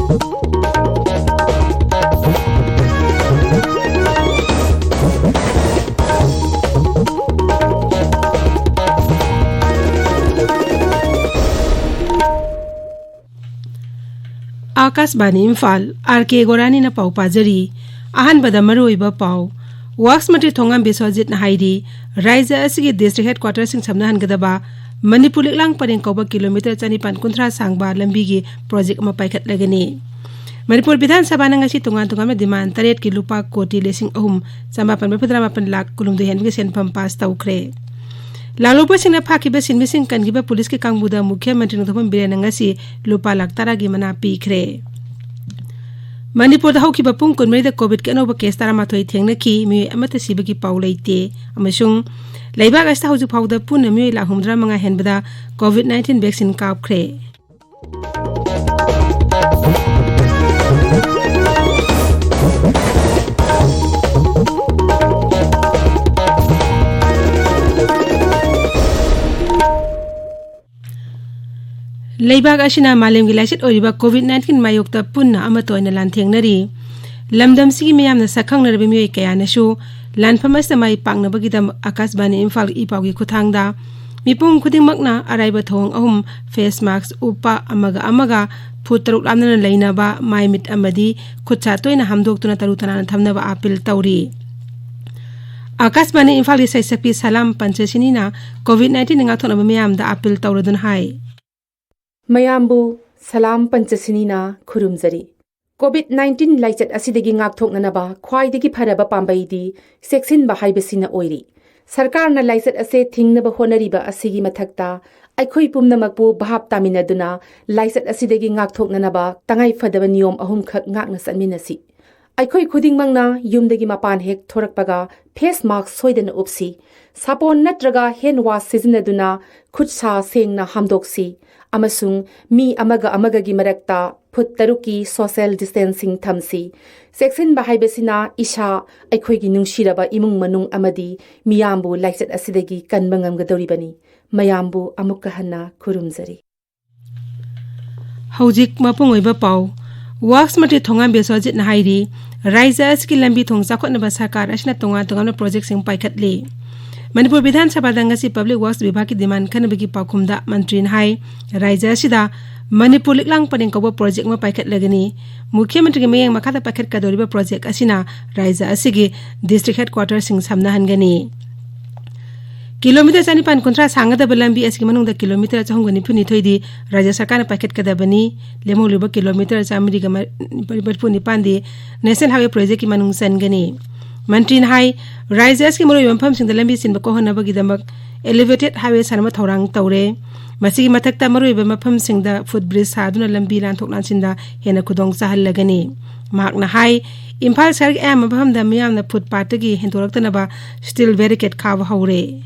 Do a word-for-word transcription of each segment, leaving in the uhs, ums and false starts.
ꯑꯥꯀꯥꯁꯕꯥꯅꯤ Imphal, R ꯀꯦ ꯒꯣꯔꯥꯅꯤꯅ ꯄꯥꯎ ꯄꯥꯖꯔꯤ꯫ ꯑꯍꯥꯟꯕꯗ ꯃꯔꯨꯑꯣꯏꯕ ꯄꯥꯎ꯫ ꯋꯥꯛꯁ ꯃꯟꯇ꯭ꯔꯤ ꯊꯣꯉꯥꯝ ꯕꯤꯁ꯭ꯋꯖꯤꯠꯅ ꯍꯥꯏꯔꯤ, ꯔꯥꯖ꯭ꯌ ꯑꯁꯤꯒꯤ ꯗꯤꯁꯇ꯭ꯔꯤꯛ ꯍꯦꯗꯀ꯭ꯋꯥꯇꯔꯁꯤꯡ ꯁꯝꯅꯍꯟꯒꯗꯕ ꯃꯅꯤꯄꯨꯔ ꯂꯤꯛꯂꯥꯡ ꯄꯔꯦꯡ ꯀꯧꯕ ꯀꯤꯂꯣꯃꯤꯇꯔ ꯆꯅꯤꯄꯥꯟ ꯀꯨꯟꯊ꯭ꯔꯥ ꯁꯥꯡꯕ ꯂꯝꯕꯤꯒꯤ ꯄ꯭ꯔꯣꯖꯦꯛ ꯑꯃ ꯄꯥꯏꯈꯠꯂꯒꯅꯤ꯫ ꯃꯅꯤꯄꯨꯔ ꯕꯤꯙꯥꯟ ꯁꯚꯥꯅ ꯉꯁꯤ ꯇꯣꯉꯥꯟ ꯇꯣꯉꯥꯟꯕ ꯗꯤꯃꯥꯟ ꯇꯔꯦꯠꯀꯤ ꯂꯨꯄꯥ ꯀꯣꯇꯤ ꯂꯤꯁꯤꯡ ꯑꯍꯨꯝ ꯆꯃꯥꯄꯟ ꯃꯔꯤꯐꯨꯇꯔꯥ ꯃꯥꯄꯟ ꯂꯥꯈ ꯀꯨꯟꯍꯨꯝꯗꯣꯏ ꯍꯦꯟꯕꯒꯤ ꯁꯦꯟꯐꯝ ꯄꯥꯁ ꯇꯧꯈ꯭ꯔꯦ꯫ ꯂꯥꯜꯂꯣꯛꯄꯁꯤꯡꯅ ꯐꯥꯈꯤꯕ ꯁꯤꯟꯃꯤꯁꯤꯡ ꯀꯟꯈꯤꯕ ꯄꯨꯂꯤꯁꯀꯤ ꯀꯥꯡꯕꯨꯗ ꯃꯨꯈ꯭ꯌ ꯃꯟꯇ꯭ꯔꯤ ꯅꯣꯡꯊꯣꯝꯕꯝ ꯕꯤꯔꯦꯟꯅ ꯉꯁꯤ ꯂꯨꯄꯥ ꯂꯥꯈ ꯇꯔꯥꯒꯤ ꯃꯅꯥ ꯄꯤꯈ꯭ꯔꯦ꯫ ꯃꯅꯤꯄꯨꯔꯗ ꯍꯧꯈꯤꯕ ꯄꯨꯡ ꯀꯨꯟꯃꯔꯤꯗ ꯀꯣꯚꯤꯗꯀꯤ ꯑꯅꯧꯕ ꯀꯦꯁ ꯇꯔꯥꯃꯥꯊꯣꯏ ꯊꯦꯡꯅꯈꯤ, ꯃꯤꯑꯣꯏ ꯑꯃꯠꯇ ꯁꯤꯕꯒꯤ ꯄꯥꯎ ꯂꯩꯇꯦ꯫ ꯑꯃꯁꯨꯡ ꯂꯩꯕꯥꯛ ꯑꯁꯤꯗ ꯍꯧꯖꯤꯛ ꯐꯥꯎꯕꯗ ꯄꯨꯟꯅ ꯃꯤꯑꯣꯏ ꯂꯥꯈ ꯍꯨꯝꯐꯨꯇꯔꯥ ꯃꯉꯥ ꯍꯦꯟꯕꯗ ꯀꯣꯚꯤꯗ ꯅꯥꯏꯟꯇꯤꯟ ꯚꯦꯛꯁꯤꯟ ꯀꯥꯞꯈ꯭ꯔꯦ꯫ ꯂꯩꯕꯥꯛ ꯑꯁꯤꯅ ꯃꯥꯂꯦꯝꯒꯤ ꯂꯥꯏꯆꯠ ꯑꯣꯏꯔꯤꯕ ꯀꯣꯚꯤꯗ ꯅꯥꯏꯟꯇꯤꯟ ꯃꯥꯌꯣꯛꯇ ꯄꯨꯟꯅ ꯑꯃꯠꯇ ꯑꯣꯏꯅ ꯂꯥꯟꯊꯦꯡꯅꯔꯤ꯫ ꯂꯝꯗꯝꯁꯤꯒꯤ ꯃꯤꯌꯥꯝꯅ ꯁꯛꯈꯪꯅꯔꯕ ꯃꯤꯑꯣꯏ ꯀꯌꯥꯅꯁꯨ ꯂꯥꯟꯐꯝ ꯑꯁꯤꯗ ꯃꯥꯏ ꯄꯥꯛꯅꯕꯒꯤꯗꯃꯛ ꯑꯥꯀꯥꯁꯕꯥꯅꯤ ꯏꯝꯐꯥꯜꯒꯤ ꯏ ꯄꯥꯎꯒꯤ ꯈꯨꯠꯊꯥꯡꯗ ꯃꯤꯄꯨꯝ ꯈꯨꯗꯤꯡꯃꯛꯅ ꯑꯔꯥꯏꯕ ꯊꯧꯑꯣꯡ ꯑꯍꯨꯝ, ꯐꯦꯁ ꯃꯥꯛꯁ ꯎꯞꯄ, ꯑꯃꯒ ꯑꯃꯒ ꯐꯨꯠ ꯇꯔꯨꯛ ꯂꯥꯞꯅꯅ ꯂꯩꯅꯕ, ꯃꯥꯏ ꯃꯤꯠ ꯑꯃꯗꯤ ꯈꯨꯠ ꯁꯥ ꯇꯣꯏꯅ ꯍꯥꯝꯗꯣꯛꯇꯨꯅ ꯇꯔꯨ ꯇꯅꯥꯟꯅ ꯊꯝꯅꯕ ꯑꯥꯄꯤꯜ ꯇꯧꯔꯤ꯫ ꯑꯥꯀꯥꯁꯕꯥꯅꯤ ꯏꯝꯐꯥꯜꯒꯤ ꯁꯩꯁꯛꯄꯤ ꯁꯂꯥꯝ ꯄꯟꯆꯁꯤꯅꯤꯅ ꯀꯣꯚꯤꯗ ꯅꯥꯏꯟꯇꯤꯟ ꯉꯥꯛꯊꯣꯛꯅꯕ ꯃꯤꯌꯥꯝꯗ ꯑꯥꯄꯤꯜ ꯇꯧꯔꯗꯨꯅ ꯍꯥꯏ꯫ ꯃꯌꯥꯝꯕꯨ ꯁꯂꯥꯝ ꯄꯟꯆꯁꯤꯅꯤꯅ ꯈꯨꯔꯨꯝꯖꯔꯤ꯫ ꯀꯣꯚꯤꯗ ꯅꯥꯏꯟꯇꯤꯟ ꯂꯥꯏꯆꯠ ꯑꯁꯤꯗꯒꯤ ꯉꯥꯛꯊꯣꯛꯅꯅꯕ ꯈ꯭ꯋꯥꯏꯗꯒꯤ ꯐꯔꯕ ꯄꯥꯝꯕꯩꯗꯤ ꯆꯦꯛꯁꯤꯟꯕ ꯍꯥꯏꯕꯁꯤꯅ ꯑꯣꯏꯔꯤ꯫ ꯁꯔꯀꯥꯔꯅ ꯂꯥꯏꯆꯠ ꯑꯁꯦ ꯊꯤꯡꯅꯕ ꯍꯣꯠꯅꯔꯤꯕ ꯑꯁꯤꯒꯤ ꯃꯊꯛꯇ ꯑꯩꯈꯣꯏ ꯄꯨꯝꯅꯃꯛꯄꯨ ꯚꯥꯞ ꯇꯥꯃꯤꯟꯅꯗꯨꯅ ꯂꯥꯏꯆꯠ ꯑꯁꯤꯗꯒꯤ ꯉꯥꯛꯊꯣꯛꯅꯅꯕ ꯇꯉꯥꯏ ꯐꯗꯕ ꯅꯤꯌꯣꯝ ꯑꯍꯨꯝꯈꯛ ꯉꯥꯛꯅ ꯆꯠꯃꯤꯟꯅꯁꯤ꯫ ꯑꯩꯈꯣꯏ ꯈꯨꯗꯤꯡꯃꯛꯅ ꯌꯨꯝꯗꯒꯤ ꯃꯄꯥꯟ ꯍꯦꯛ ꯊꯣꯔꯛꯄꯒ ꯐꯦꯁ ꯃꯥꯛꯁ ꯁꯣꯏꯗꯅ ꯎꯞꯁꯤ꯫ ꯁꯥꯄꯣꯟ ꯅꯠꯇ꯭ꯔꯒ ꯍꯦꯟ ꯋꯥꯁ ꯁꯤꯖꯤꯟꯅꯗꯨꯅ ꯈꯨꯠ ꯁꯥ ꯁꯦꯡꯅ ꯍꯥꯝꯗꯣꯛꯁꯤ ꯑꯃꯁꯨꯡ ꯃꯤ ꯑꯃꯒ ꯑꯃꯒꯒꯤ ꯃꯔꯛꯇ ꯐꯨꯠ ꯇꯔꯨꯛꯀꯤ ꯁꯣꯁꯤꯌꯦꯜ ꯗꯤꯁꯇꯦꯟꯁꯤꯡ ꯊꯝꯁꯤ꯫ ꯆꯦꯛꯁꯤꯟꯕ ꯍꯥꯏꯕꯁꯤꯅ ꯏꯁꯥ, ꯑꯩꯈꯣꯏꯒꯤ ꯅꯨꯡꯁꯤꯔꯕ ꯏꯃꯨꯡ ꯃꯅꯨꯡ ꯑꯃꯗꯤ ꯃꯤꯌꯥꯝꯕꯨ ꯂꯥꯏꯆꯠ ꯑꯁꯤꯗꯒꯤ ꯀꯟꯕ ꯉꯝꯒꯗꯧꯔꯤꯕꯅꯤ꯫ ꯃꯌꯥꯝꯕꯨ ꯑꯃꯨꯛꯀ ꯍꯟꯅ ꯈꯨꯔꯨꯝꯖꯔꯤ꯫ ꯍꯧꯖꯤꯛ ꯃꯄꯨꯡ ꯑꯣꯏꯕ ꯄꯥꯎ꯫ ꯋꯥꯛꯁ ꯃꯟꯇ꯭ꯔꯤ ꯊꯣꯉꯥꯝ ꯕꯤꯁ꯭ꯋꯖꯤꯠꯅ ꯍꯥꯏꯔꯤ, ꯔꯥꯖ꯭ꯌ ꯑꯁꯤꯒꯤ ꯂꯝꯕꯤ ꯊꯣꯡ ꯆꯥꯎꯈꯠꯅꯕ ꯁꯔꯀꯥꯔ ꯑꯁꯤꯅ ꯇꯣꯉꯥꯟ ꯇꯣꯉꯥꯟꯕ ꯄ꯭ꯔꯣꯖꯦꯛꯁꯤꯡ ꯄꯥꯏꯈꯠꯂꯤ꯫ ꯃꯅꯤꯄꯨꯔ ꯕꯤꯙꯥꯟ ꯁꯚꯥꯗ ꯉꯁꯤ ꯄꯕ꯭ꯂꯤꯛ ꯋꯥꯛꯁ ꯕꯤꯚꯥꯒꯀꯤ ꯗꯤꯃꯥꯟ ꯈꯟꯅꯕꯒꯤ ꯄꯥꯎꯈꯨꯝꯗ ꯃꯟꯇ꯭ꯔꯤꯅ ꯍꯥꯏ, ꯔꯥꯖ꯭ꯌ ꯑꯁꯤꯗ ꯃꯅꯤꯄꯨꯔ ꯂꯤꯛꯂꯥꯡ ꯄꯔꯦꯡ ꯀꯧꯕ ꯄ꯭ꯔꯣꯖꯦꯛ ꯑꯃ ꯄꯥꯏꯈꯠꯂꯒꯅꯤ꯫ ꯃꯨꯈ꯭ꯌ ꯃꯟꯇ꯭ꯔꯤꯒꯤ ꯃꯤꯠꯌꯦꯡ ꯃꯈꯥꯗ ꯄꯥꯏꯈꯠꯀꯗꯧꯔꯤꯕ ꯄ꯭ꯔꯣꯖꯦꯛ ꯑꯁꯤꯅ ꯔꯥꯖ꯭ꯌ ꯑꯁꯤꯒꯤ ꯗꯤꯁꯇ꯭ꯔꯤꯛ ꯍꯦꯗꯀ꯭ꯋꯥꯇꯔꯁꯤꯡ ꯁꯝꯅꯍꯟꯒꯅꯤ꯫ ꯀꯤꯂꯣꯃꯤꯇꯔ ꯆꯅꯤꯄꯥꯟ ꯀꯨꯟꯊ꯭ꯔꯥ ꯁꯥꯡꯒꯗꯕ ꯂꯝꯕꯤ ꯑꯁꯤꯒꯤ ꯃꯅꯨꯡꯗ ꯀꯤꯂꯣꯃꯤꯇꯔ ꯆꯍꯨꯝꯒ ꯅꯤꯐꯨ ꯅꯤꯊꯣꯏꯗꯤ ꯔꯥꯖ꯭ꯌ ꯁꯔꯀꯥꯔꯅ ꯄꯥꯏꯈꯠꯀꯗꯕꯅꯤ꯫ ꯂꯦꯝꯍꯧꯔꯤꯕ ꯀꯤꯂꯣꯃꯤꯇꯔ ꯆꯥꯃꯔꯤꯒ ꯃꯔꯤꯐꯨ ꯅꯤꯄꯥꯟꯗꯤ ꯅꯦꯁꯅꯦꯜ ꯍꯥꯏꯋꯦ ꯄ꯭ꯔꯣꯖꯦꯛꯀꯤ ꯃꯅꯨꯡ ꯆꯟꯒꯅꯤ꯫ ꯃꯟꯇ꯭ꯔꯤꯅ ꯍꯥꯏ, ꯔꯥꯖ꯭ꯌ ꯑꯁꯤꯒꯤ ꯃꯔꯨꯑꯣꯏꯕ ꯃꯐꯝꯁꯤꯡꯗ ꯂꯝꯕꯤ ꯆꯤꯟꯕ ꯀꯣꯛꯍꯟꯅꯕꯒꯤꯗꯃꯛ ꯑꯦꯂꯤꯚꯦꯇꯦꯗ ꯍꯥꯏꯋꯦ ꯁꯥꯅꯕ ꯊꯧꯔꯥꯡ ꯇꯧꯔꯦ꯫ ꯃꯁꯤꯒꯤ ꯃꯊꯛꯇ ꯃꯔꯨꯑꯣꯏꯕ ꯃꯐꯝꯁꯤꯡꯗ ꯐꯨꯠ ꯕ꯭ꯔꯤꯖ ꯁꯥꯗꯨꯅ ꯂꯝꯕꯤ ꯂꯥꯟꯊꯣꯛ ꯂꯥꯟꯁꯤꯟꯗ ꯍꯦꯟꯅ ꯈꯨꯗꯣꯡ ꯆꯥꯍꯜꯂꯒꯅꯤ꯫ ꯃꯍꯥꯛꯅ ꯍꯥꯏ, ꯏꯝꯐꯥꯜ ꯁꯍꯔꯒꯤ ꯑꯌꯥꯝꯕ ꯃꯐꯝꯗ ꯃꯤꯌꯥꯝꯅ ꯐꯨꯠꯄꯥꯠꯇꯒꯤ ꯍꯦꯟꯗꯣꯔꯛꯇꯅꯕ ꯁ꯭ꯇꯤꯜ ꯕꯦꯔꯤꯀꯦꯗ ꯈꯥꯕ ꯍꯧꯔꯦ꯫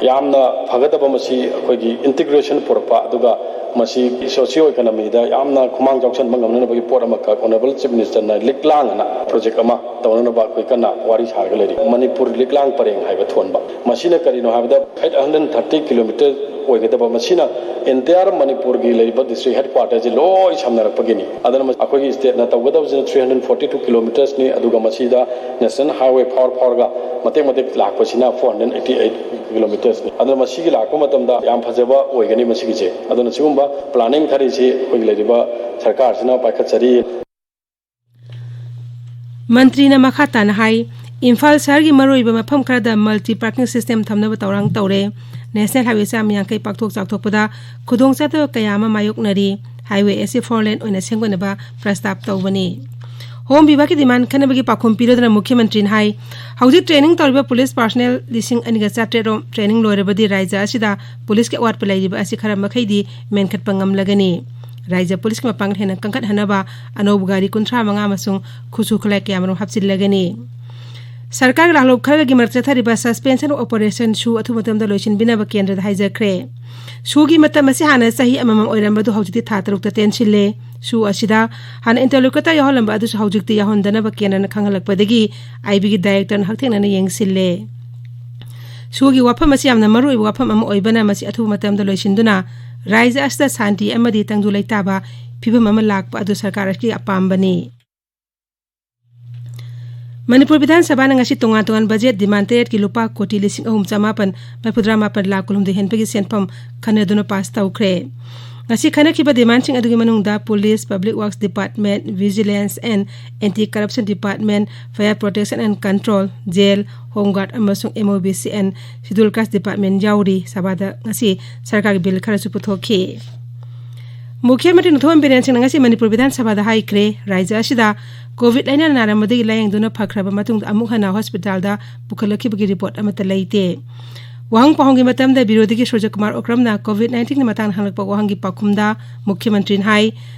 ꯌꯥꯝꯅ ꯐꯒꯗꯕ ꯃꯁꯤ ꯑꯩꯈꯣꯏꯒꯤ ꯏꯟꯇꯤꯒ꯭ꯔꯦꯁꯟ ꯄꯨꯔꯛꯄ, ꯑꯗꯨꯒ ꯃꯁꯤ ꯁꯣꯁꯤꯌꯣ ꯏꯀꯣꯅꯣꯃꯤꯗ ꯌꯥꯝꯅ ꯈꯨꯃꯥꯡ ꯆꯥꯎꯁꯟꯕ ꯉꯝꯅꯅꯕꯒꯤ ꯄꯣꯠ ꯑꯃꯈꯛ ꯑꯣꯅꯔꯦꯕꯜ ꯆꯤꯐ ꯃꯤꯅꯤꯁꯇꯔꯅ ꯂꯤꯛꯂꯥꯡ ꯑꯅ ꯄ꯭ꯔꯣꯖꯦꯛ ꯑꯃ ꯇꯧꯅꯅꯕ ꯑꯩꯈꯣꯏ ꯀꯟꯅ ꯋꯥꯔꯤ ꯁꯥꯔꯒ ꯂꯩꯔꯤ꯫ ꯃꯅꯤꯄꯨꯔ ꯂꯤꯛꯂꯥꯡ ꯄꯔꯦꯡ ꯍꯥꯏꯕ ꯊꯣꯟꯕ, ꯃꯁꯤꯅ ꯀꯔꯤꯅꯣ ꯍꯥꯏꯕꯗ ꯑꯩꯠ ꯍꯟꯗ꯭ꯔꯦꯠ ꯊꯥꯔꯇꯤ ꯀꯤꯂꯣꯃꯤꯇꯔ ꯑꯣꯏꯒꯗꯕ, ꯃꯁꯤꯅ ꯑꯦꯟꯇꯤꯌꯥꯔ ꯃꯅꯤꯄꯨꯔꯒꯤ ꯂꯩꯔꯤꯕ ꯗꯤꯁꯇ꯭ꯔꯤꯛ ꯍꯦꯗꯀ꯭ꯋꯥꯇꯔꯁꯤ ꯂꯣꯏ ꯁꯝꯅꯔꯛꯄꯒꯤꯅꯤ꯫ ꯑꯗꯨꯅ ꯃꯁꯤ ꯑꯩꯈꯣꯏꯒꯤ ꯁ꯭ꯇꯦꯠꯅ ꯇꯧꯒꯗꯕꯁꯤꯅ ꯊ꯭ꯔꯤ ꯍꯟꯗ꯭ꯔꯦꯠ ꯐꯣꯔꯇꯤ ꯇꯨ ꯀꯤꯂꯣꯃꯤꯇꯔꯁꯅꯤ, ꯑꯗꯨꯒ ꯃꯁꯤꯗ ꯅꯦꯁꯅꯦꯜ ꯍꯥꯏꯋꯦ ꯐꯥꯎꯔ ꯐꯥꯎꯔꯒ ꯃꯇꯦꯛ ꯃꯇꯦꯛ ꯂꯥꯛꯄꯁꯤꯅ ꯐꯣꯔ ꯍꯟꯗ꯭ꯔꯦꯠ ꯑꯩꯠꯇꯤ ꯑꯩꯠ ꯀꯤꯂꯣꯃꯤꯇꯔꯁꯅꯤ꯫ ꯑꯗꯨꯅ ꯃꯁꯤꯒꯤ ꯂꯥꯛꯄ ꯃꯇꯝꯗ ꯌꯥꯝ ꯐꯖꯕ ꯑꯣꯏꯒꯅꯤ ꯃꯁꯤꯒꯤꯁꯦ꯫ ꯑꯗꯨꯅ ꯁꯤꯒꯨꯝꯕ ꯄ꯭ꯂꯥꯅꯤꯡ ꯈꯔꯤꯁꯤ ꯑꯩꯈꯣꯏꯒꯤ ꯂꯩꯔꯤꯕ ꯁꯔꯀꯥꯔꯁꯤꯅ ꯄꯥꯏꯈꯠꯆꯔꯤ꯫ ꯃꯟꯇ꯭ꯔꯤꯅ ꯃꯈꯥ ꯇꯥꯅ ꯍꯥꯏ, ꯏꯝꯐꯥꯜ ꯁꯍꯔꯒꯤ ꯃꯔꯨꯑꯣꯏꯕ ꯃꯐꯝ ꯈꯔꯗ ꯃꯜꯇꯤ ꯄꯥꯔꯀꯤꯡ ꯁꯤꯁꯇꯦꯝ ꯊꯝꯅꯕ ꯊꯧꯔꯥꯡ ꯇꯧꯔꯦ꯫ ꯅꯦꯁꯅꯦꯜ ꯍꯥꯏꯋꯦ ꯆꯥꯝꯃ ꯌꯥꯡꯈꯩ ꯄꯥꯛꯊꯣꯛ ꯆꯥꯎꯊꯣꯛꯄꯗ ꯈꯨꯗꯣꯡꯆꯥꯗꯕ ꯀꯌꯥ ꯑꯃ ꯃꯥꯌꯣꯛꯅꯔꯤ꯫ ꯍꯥꯏꯋꯦ ꯑꯁꯤ ꯐꯣꯔ ꯂꯦꯟ ꯑꯣꯏꯅ ꯁꯦꯝꯒꯠꯅꯕ ꯄ꯭ꯔꯁꯇꯥꯞ ꯇꯧꯕꯅꯤ꯫ ꯍꯣꯝ ꯕꯤꯚꯥꯒꯀꯤ ꯗꯤꯃꯥꯟ ꯈꯟꯅꯕꯒꯤ ꯄꯥꯎꯈꯨꯝ ꯄꯤꯔꯗꯨꯅ ꯃꯨꯈ꯭ꯌ ꯃꯟꯇ꯭ꯔꯤꯅ ꯍꯥꯏ, ꯍꯧꯖꯤꯛ ꯇ꯭ꯔꯦꯅꯤꯡ ꯇꯧꯔꯤꯕ ꯄꯨꯂꯤꯁ ꯄꯥꯔꯁꯅꯦꯜ ꯂꯤꯁꯤꯡ ꯑꯅꯤꯒ ꯆꯥꯇ꯭ꯔꯦꯠ ꯔꯣꯝ ꯇ꯭ꯔꯦꯅꯤꯡ ꯂꯣꯏꯔꯕꯗꯤ ꯔꯥꯖ꯭ꯌ ꯑꯁꯤꯗ ꯄꯨꯂꯤꯁꯀꯤ ꯑꯋꯥꯠꯄ ꯂꯩꯔꯤꯕ ꯑꯁꯤ ꯈꯔ ꯃꯈꯩꯗꯤ ꯃꯦꯟꯈꯠꯄ ꯉꯝꯂꯒꯅꯤ꯫ ꯔꯥꯖ꯭ꯌ ꯄꯨꯂꯤꯁꯀꯤ ꯃꯄꯥꯡꯒꯜ ꯍꯦꯟꯅ ꯀꯟꯈꯠꯍꯟꯅꯕ ꯑꯅꯧꯕ ꯒꯥꯔꯤ ꯀꯨꯟꯊ꯭ꯔꯥ ꯃꯉꯥ ꯑꯃꯁꯨꯡ ꯈꯨꯠꯁꯨ ꯈꯨꯠꯂꯥꯏ ꯀꯌꯥꯃꯔꯨꯝ ꯍꯥꯞꯆꯤꯜꯂꯒꯅꯤ꯫ ꯁꯔꯀꯥꯔꯒꯤ ꯂꯥꯡꯂꯣꯞ ꯈꯔꯒꯤ ꯃꯔꯛ ꯆꯠꯊꯔꯤꯕ ꯁꯁꯄꯦꯟꯁꯟ ꯑꯣꯄꯔꯦꯁꯟ ꯁꯨ ꯑꯊꯨꯕ ꯃꯇꯝꯗ ꯂꯣꯏꯁꯤꯟꯕꯤꯅꯕ ꯀꯦꯟꯗ꯭ꯔꯗ ꯍꯥꯏꯖꯈ꯭ꯔꯦ꯫ ꯁꯨꯒꯤ ꯃꯇꯝ ꯑꯁꯤ ꯍꯥꯟꯅ ꯆꯍꯤ ꯑꯃꯃꯝ ꯑꯣꯏꯔꯝꯕꯗꯨ ꯍꯧꯖꯤꯛꯇꯤ ꯊꯥ ꯇꯔꯨꯛꯇ ꯇꯦꯟꯁꯤꯜꯂꯦ꯫ ꯁꯨ ꯑꯁꯤꯗ ꯍꯥꯟꯅ ꯏꯟꯇꯔꯂꯣꯀꯨꯇꯔ ꯌꯥꯎꯍꯜꯂꯝꯕ ꯑꯗꯨꯁꯨ ꯍꯧꯖꯤꯛꯇꯤ ꯌꯥꯎꯍꯟꯗꯅꯕ ꯀꯦꯟꯗ꯭ꯔꯅ ꯈꯪꯍꯜꯂꯛꯄꯗꯒꯤ ꯑꯥꯏ ꯕꯤꯒꯤ ꯗꯥꯏꯔꯦꯛꯇꯔꯅ ꯍꯛꯊꯦꯡꯅꯅ ꯌꯦꯡꯁꯤꯜꯂꯦ꯫ ꯁꯨꯒꯤ ꯋꯥꯐꯝ ꯑꯁꯤ ꯌꯥꯝꯅ ꯃꯔꯨꯑꯣꯏꯕ ꯋꯥꯐꯝ ꯑꯃ ꯑꯣꯏꯕꯅ ꯃꯁꯤ ꯑꯊꯨꯕ ꯃꯇꯝꯗ ꯂꯣꯏꯁꯤꯟꯗꯨꯅ ꯔꯥꯖ꯭ꯌ ꯑꯁꯤꯗ ꯁꯥꯟꯇꯤ ꯑꯃꯗꯤ ꯇꯪꯗꯨ ꯂꯩꯇꯥꯕ ꯐꯤꯕꯝ ꯑꯃ ꯂꯥꯛꯄ ꯑꯗꯨ ꯁꯔꯀꯥꯔ ꯑꯁꯤꯒꯤ ꯑꯄꯥꯝꯕꯅꯤ꯫ ꯃꯅꯤꯄꯨꯔ ꯕꯤꯙꯥꯟ ꯁꯚꯥꯅ ꯉꯁꯤ ꯇꯣꯉꯥꯟ ꯇꯣꯉꯥꯟ ꯕꯖꯦꯠ ꯗꯤꯃꯥꯟ ꯇꯔꯦꯠꯀꯤ ꯂꯨꯄꯥ ꯀꯣꯇꯤ ꯂꯤꯁꯤꯡ ꯑꯍꯨꯝ ꯆꯃꯥꯄꯟ ꯃꯔꯤꯐꯨꯇꯔꯥ ꯃꯥꯄꯟ ꯂꯥꯈ ꯀꯨꯟꯍꯨꯝꯗꯣꯏ ꯍꯦꯟꯕꯒꯤ ꯁꯦꯟꯐꯝ ꯈꯟꯅꯗꯨꯅ ꯄꯥꯁ ꯇꯧꯈ꯭ꯔꯦ꯫ ꯉꯁꯤ ꯈꯟꯅꯈꯤꯕ ꯗꯤꯃꯥꯟꯁꯤꯡ ꯑꯗꯨꯒꯤ ꯃꯅꯨꯡꯗ Police, Public Works Department, Vigilance and Anti Corruption Department, Fire Protection and Control, Jail, Home Guard ꯑꯃꯁꯨꯡ M O B C and Schedule Caste Department ꯌꯥꯎꯔꯤ꯫ ꯁꯚꯥꯗ ꯉꯁꯤ ꯁꯔꯀꯥꯔꯒꯤ ꯕꯤꯜ ꯈꯔꯁꯨ ꯄꯨꯊꯣꯛꯈꯤ꯫ ꯃꯨꯈ꯭ꯌ ꯃꯟꯇ꯭ꯔꯤ ꯅꯣꯡꯊꯣꯝꯕꯝ ꯕꯤꯔꯦꯟ ꯁꯤꯡꯅ ꯉꯁꯤ ꯃꯅꯤꯄꯨꯔ ꯕꯤꯙꯥꯟ ꯁꯚꯥꯗ ꯍꯥꯏꯈ꯭ꯔꯦ, ꯔꯥꯖ꯭ꯌ ꯑꯁꯤꯗ ꯀꯣꯚꯤꯗ ꯂꯥꯏꯅꯥ ꯅꯥꯔꯝꯕꯗꯒꯤ ꯂꯥꯌꯦꯡꯗꯨꯅ ꯐꯈ꯭ꯔꯕ ꯃꯇꯨꯡꯗ ꯑꯃꯨꯛ ꯍꯟꯅ ꯍꯣꯁꯄꯤꯇꯥꯜꯗ ꯄꯨꯈꯠꯂꯛꯈꯤꯕꯒꯤ ꯔꯤꯄꯣꯔꯠ ꯑꯃꯠꯇ ꯂꯩꯇꯦ꯫ ꯋꯥꯍꯪ ꯄꯥꯎꯍꯪꯒꯤ ꯃꯇꯝꯗ ꯕꯤꯔꯣꯙꯤꯒꯤ ꯁꯨꯔꯖ ꯀꯨꯃꯥꯔ ꯑꯣꯀ꯭ꯔꯝꯅ ꯀꯣꯚꯤꯗ ꯅꯥꯏꯟꯇꯤꯟꯒꯤ ꯃꯇꯥꯡꯗ ꯍꯪꯂꯛꯄ ꯋꯥꯍꯪꯒꯤ ꯄꯥꯎꯈꯨꯝꯗ ꯃꯨꯈ꯭ꯌ ꯃꯟꯇ꯭ꯔꯤꯅ ꯍꯥꯏ,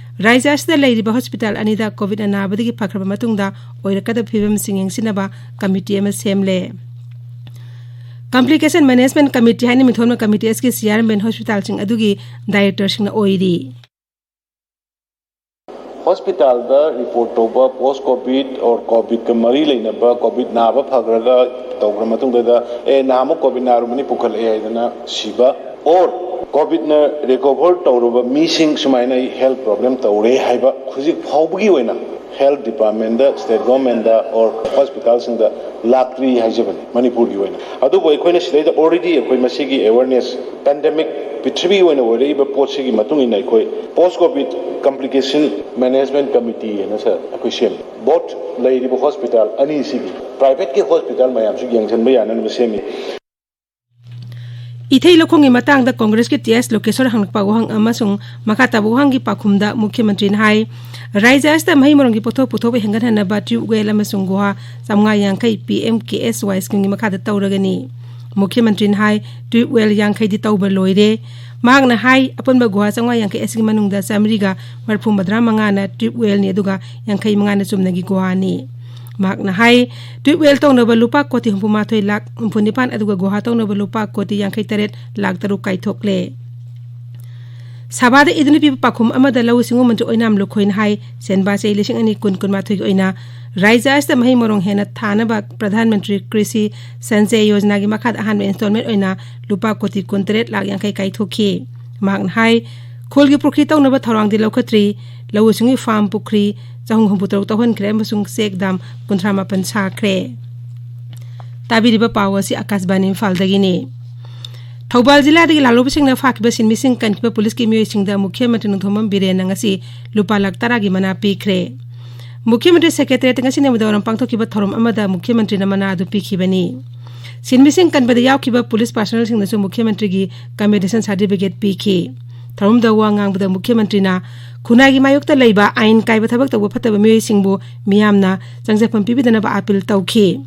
ꯔꯥꯖ꯭ꯌ ꯑꯁꯤꯗ ꯂꯩꯔꯤꯕ ꯍꯣꯁꯄꯤꯇꯥꯜ ꯑꯅꯤꯗ ꯀꯣꯚꯤꯗꯅ ꯅꯥꯕꯗꯒꯤ ꯐꯈ꯭ꯔꯕ ꯃꯇꯨꯡꯗ ꯑꯣꯏꯔꯛꯀꯗꯕ ꯐꯤꯕꯝꯁꯤꯡ ꯌꯦꯡꯁꯤꯟꯅꯕ ꯀꯃꯤꯇꯤ ꯑꯃ ꯁꯦꯝꯂꯦ꯫ Complication Management Committee ꯍꯥꯏꯅ ꯃꯤꯡꯊꯣꯟꯕ ꯀꯃꯤꯇꯤ ꯑꯁꯤꯒꯤ ꯆꯤꯌꯥꯔꯃꯦꯟ ꯍꯣꯁꯄꯤꯇꯥꯜꯁꯤꯡ ꯑꯗꯨꯒꯤ ꯗꯥꯏꯔꯦꯛꯇꯔꯁꯤꯡꯅ ꯑꯣꯏꯔꯤ꯫ ꯍꯣꯁꯄꯤꯇꯥꯜꯗ ꯔꯤꯄꯣꯔꯠ ꯇꯧꯕ ꯄꯣꯁ ꯀꯣꯚꯤꯗ ꯑꯣꯔ ꯀꯣꯚꯤꯗꯀ ꯃꯔꯤ ꯂꯩꯅꯕ, ꯀꯣꯚꯤꯗ ꯅꯥꯕ ꯐꯈ꯭ꯔꯒ ꯇꯧꯈ꯭ꯔ ꯃꯇꯨꯡꯗ, "ꯑꯦ, ꯅꯍꯥꯟꯃꯨꯛ ꯀꯣꯚꯤꯗ ꯅꯥꯔꯨꯕꯅꯤ, ꯄꯨꯈꯠꯂꯛꯑꯦ" ꯍꯥꯏꯗꯅ ꯁꯤꯕ, ꯑꯣꯔ ꯀꯣꯚꯤꯗꯅ ꯔꯤꯀꯣꯚꯔ ꯇꯧꯔꯨꯕ ꯃꯤꯁꯤꯡ ꯁꯨꯃꯥꯏꯅ ꯑꯩ ꯍꯦꯜꯊ ꯄ꯭ꯔꯣꯕ꯭ꯂꯦꯝ ꯇꯧꯔꯦ ꯍꯥꯏꯕ ꯍꯧꯖꯤꯛ ꯐꯥꯎꯕꯒꯤ ꯑꯣꯏꯅ ꯍꯦꯜꯊ ꯗꯤꯄꯥꯔꯠꯃꯦꯟꯗ, ꯁ꯭ꯇꯦꯠ ꯒꯣꯔꯃꯦꯟꯗ ꯑꯣꯔ ꯍꯣꯁꯄꯤꯇꯥꯜꯁꯤꯡꯗ ꯂꯥꯛꯇ꯭ꯔꯤ ꯍꯥꯏꯖꯕꯅꯤ ꯃꯅꯤꯄꯨꯔꯒꯤ ꯑꯣꯏꯅ꯫ ꯑꯗꯨꯕꯨ ꯑꯩꯈꯣꯏꯅ ꯁꯤꯗꯩꯗ already ꯑꯩꯈꯣꯏ ꯃꯁꯤꯒꯤ ꯑꯦꯋꯦꯔꯅꯦꯁ, ꯄꯦꯟꯗꯦꯃꯤꯛ ꯄ꯭ꯔꯤꯊꯤꯕꯤꯒꯤ ꯑꯣꯏꯅ ꯑꯣꯏꯔꯛꯏꯕ ꯄꯣꯠꯁꯤꯒꯤ ꯃꯇꯨꯡ ꯏꯟꯅ ꯑꯩꯈꯣꯏ ꯄꯣꯁ ꯀꯣꯚꯤꯗ ꯀꯝꯄ꯭ꯂꯤꯀꯦꯁꯟ ꯃꯦꯅꯦꯖꯃꯦꯟ ꯀꯃꯤꯇꯤ ꯍꯥꯏꯅ ꯁ-, ꯑꯩꯈꯣꯏ ꯁꯦꯝꯃꯤ꯫ ꯕꯣꯠ ꯂꯩꯔꯤꯕ ꯍꯣꯁꯄꯤꯇꯥꯜ ꯑꯅꯤꯁꯤꯒꯤ, ꯄ꯭ꯔꯥꯏꯚꯦꯠꯀꯤ ꯍꯣꯁꯄꯤꯇꯥꯜ ꯃꯌꯥꯝꯁꯨ ꯌꯦꯡꯁꯤꯟꯕ ꯌꯥꯅꯅꯕ ꯁꯦꯝꯃꯤ꯫ ꯏꯊꯩ ꯂꯧꯈꯣꯡꯒꯤ ꯃꯇꯥꯡꯗ ꯀꯣꯡꯒ꯭ꯔꯦꯁꯀꯤ ꯇꯤ ꯑꯦꯁ ꯂꯣꯀꯦꯁꯣꯔ ꯍꯪꯂꯛꯄ ꯋꯥꯍꯪ ꯑꯃꯁꯨꯡ ꯃꯈꯥ ꯇꯥꯕ ꯋꯥꯍꯪꯒꯤ ꯄꯥꯎꯈꯨꯝꯗ ꯃꯨꯈ꯭ꯌ ꯃꯟꯇ꯭ꯔꯤꯅ ꯍꯥꯏ, ꯔꯥꯖ꯭ꯌ ꯑꯁꯤꯗ ꯃꯍꯩ ꯃꯔꯣꯡꯒꯤ ꯄꯣꯠꯊꯣꯛ ꯄꯨꯊꯣꯛꯄ ꯍꯦꯟꯒꯠꯍꯟꯅꯕ ꯇ꯭ꯌꯨꯕ ꯋꯦꯜ ꯑꯃꯁꯨꯡ ꯒꯨꯍꯥ ꯆꯥꯝꯃꯉꯥ ꯌꯥꯡꯈꯩ ꯄꯤ ꯑꯦꯝ ꯀꯦ ꯑꯦꯁ ꯋꯥꯏ ꯁ꯭ꯀꯤꯝꯒꯤ ꯃꯈꯥꯗ ꯇꯧꯔꯒꯅꯤ꯫ ꯃꯨꯈ꯭ꯌ ꯃꯟꯇ꯭ꯔꯤꯅ ꯍꯥꯏ, ꯇ꯭ꯌꯨꯕ ꯋꯦꯜ ꯌꯥꯡꯈꯩꯗꯤ ꯇꯧꯕ ꯂꯣꯏꯔꯦ꯫ ꯃꯍꯥꯛꯅ ꯍꯥꯏ, ꯑꯄꯨꯟꯕ ꯒꯨꯍꯥ ꯆꯥꯝꯃꯉꯥ ꯌꯥꯡꯈꯩ ꯑꯁꯤꯒꯤ ꯃꯅꯨꯡꯗ ꯆꯥꯃꯔꯤꯒ ꯃꯔꯤꯐꯨ ꯃꯉꯥꯅ ꯇ꯭ꯌꯨꯕ ꯋꯦꯜꯅꯤ, ꯑꯗꯨꯒ ꯌꯥꯡꯈꯩ ꯃꯉꯥꯅ ꯆꯨꯝꯅꯒꯤ ꯒꯨꯍꯥꯅꯤ꯫ ꯃꯍꯥꯛꯅ ꯍꯥꯏ, ꯇ꯭ꯌꯨꯕ ꯋꯦꯜ ꯇꯧꯅꯕ ꯂꯨꯄꯥ ꯀꯣꯇꯤ ꯍꯨꯝꯐꯨ ꯃꯥꯊꯣꯏ ꯂꯥꯈ ꯍꯨꯝꯐꯨ ꯅꯤꯄꯥꯟ, ꯑꯗꯨꯒ ꯒꯨꯍꯥ ꯇꯧꯅꯕ ꯂꯨꯄꯥ ꯀꯣꯇꯤ ꯌꯥꯡꯈꯩ ꯇꯔꯦꯠ ꯂꯥꯈ ꯇꯔꯨꯛ ꯀꯥꯏꯊꯣꯛꯂꯦ꯫ ꯁꯚꯥꯗ ꯏꯗꯨꯅ ꯄꯤꯕ ꯄꯥꯎꯈꯨꯝ ꯑꯃꯗ ꯂꯧꯎ ꯁꯤꯡꯎ ꯃꯟꯇ꯭ꯔꯤ ꯑꯣꯏꯅꯥꯝ ꯂꯨꯈꯣꯏꯅ ꯍꯥꯏ, ꯁꯦꯟꯕꯥ ꯆꯍꯤ ꯂꯤꯁꯤꯡ ꯑꯅꯤ ꯀꯨꯟ ꯀꯨꯟꯃꯥꯊꯣꯏꯒꯤ ꯑꯣꯏꯅ ꯔꯥꯖ꯭ꯌ ꯑꯁꯤꯗ ꯃꯍꯩ ꯃꯔꯣꯡ ꯍꯦꯟꯅ ꯊꯥꯅꯕ ꯄ꯭ꯔꯙꯥꯟ ꯃꯟꯇ꯭ꯔꯤ ꯀ꯭ꯔꯤꯁꯤ ꯁꯟꯆꯌ ꯌꯣꯖꯅꯥꯒꯤ ꯃꯈꯥꯗ ꯑꯍꯥꯟꯕ ꯏꯟꯁꯇꯣꯜꯃꯦꯟ ꯑꯣꯏꯅ ꯂꯨꯄꯥ ꯀꯣꯇꯤ ꯀꯨꯟꯇꯔꯦꯠ ꯂꯥꯈ ꯌꯥꯡꯈꯩ ꯀꯥꯏꯊꯣꯛꯈꯤ꯫ ꯃꯍꯥꯛꯅ ꯍꯥꯏ, ꯈꯨꯜꯒꯤ ꯄꯨꯈ꯭ꯔꯤ ꯇꯧꯅꯕ ꯊꯧꯔꯥꯡꯗꯤ ꯂꯧꯈꯠꯇ꯭ꯔꯤ꯫ ꯂꯧꯎ ꯁꯤꯡꯎꯒꯤ ꯐꯥꯝ ꯄꯨꯈ꯭ꯔꯤ ꯆꯍꯨꯝ ꯍꯨꯝꯐꯨ ꯇꯔꯨꯛ ꯇꯧꯍꯟꯈ꯭ꯔꯦ ꯑꯃꯁꯨꯡ ꯆꯦꯛ ꯗꯥꯝ ꯀꯨꯟꯊ꯭ꯔꯥ ꯃꯥꯄꯟ ꯁꯥꯈ꯭ꯔꯦ꯫ ꯇꯥꯕꯤꯔꯤꯕ ꯄꯥꯎ ꯑꯁꯤ ꯑꯀꯥꯁꯕꯥꯅꯤ ꯏꯝꯐꯥꯜꯗꯒꯤꯅꯤ꯫ ꯊꯧꯕꯥꯜ ꯖꯤꯂꯥꯗꯒꯤ ꯂꯥꯜꯍꯧꯕꯁꯤꯡꯅ ꯐꯥꯈꯤꯕ ꯁꯤꯟꯃꯤꯁꯤꯡ ꯀꯟꯈꯤꯕ ꯄꯨꯂꯤꯁꯀꯤ ꯃꯤꯑꯣꯏꯁꯤꯡꯗ ꯃꯨꯈ꯭ꯌ ꯃꯟꯇ꯭ꯔꯤ ꯅꯣꯡꯊꯣꯝꯕꯝ ꯕꯤꯔꯦꯟꯅ ꯉꯁꯤ ꯂꯨꯄꯥ ꯂꯥꯈ ꯇꯔꯥꯒꯤ ꯃꯅꯥ ꯄꯤꯈ꯭ꯔꯦ꯫ ꯃꯨꯈ꯭ꯌ ꯃꯟꯇ꯭ꯔꯤ ꯁꯦꯀ꯭ꯔꯦꯇꯔꯤꯌꯦꯠꯇ ꯉꯁꯤ ꯅꯨꯃꯤꯗꯥꯡꯋꯥꯏꯔꯝ ꯄꯥꯡꯊꯣꯛꯈꯤꯕ ꯊꯧꯔꯝ ꯑꯃꯗ ꯃꯨꯈ꯭ꯌ ꯃꯟꯇ꯭ꯔꯤꯅ ꯃꯅꯥ ꯑꯗꯨ ꯄꯤꯈꯤꯕꯅꯤ꯫ ꯁꯤꯟꯃꯤꯁꯤꯡ ꯀꯟꯕꯗ ꯌꯥꯎꯈꯤꯕ ꯄꯨꯂꯤꯁ ꯄꯥꯔꯁꯣꯅꯦꯜꯁꯤꯡꯗꯁꯨ ꯃꯨꯈ꯭ꯌ ꯃꯟꯇ꯭ꯔꯤꯒꯤ ꯀꯃꯦꯟꯗꯦꯁꯟ ꯁꯥꯔꯇꯤꯐꯤꯀꯦꯠ ꯄꯤꯈꯤ꯫ ꯊꯧꯔꯝꯗ ꯋꯥ ꯉꯥꯡꯕꯗ ꯃꯨꯈ꯭ꯌ ꯃꯟꯇ꯭ꯔꯤꯅ ꯈꯨꯟꯅꯥꯏꯒꯤ ꯃꯥꯌꯣꯛꯇ ꯂꯩꯕ ꯑꯥꯏꯟ ꯀꯥꯏꯕ ꯊꯕꯛ ꯇꯧꯕ ꯐꯠꯇꯕ ꯃꯤꯑꯣꯏꯁꯤꯡꯕꯨ ꯃꯤꯌꯥꯝꯅ ꯆꯪꯖꯐꯝ ꯄꯤꯕꯤꯗꯅꯕ ꯑꯥꯄꯤꯜ ꯇꯧꯈꯤ꯫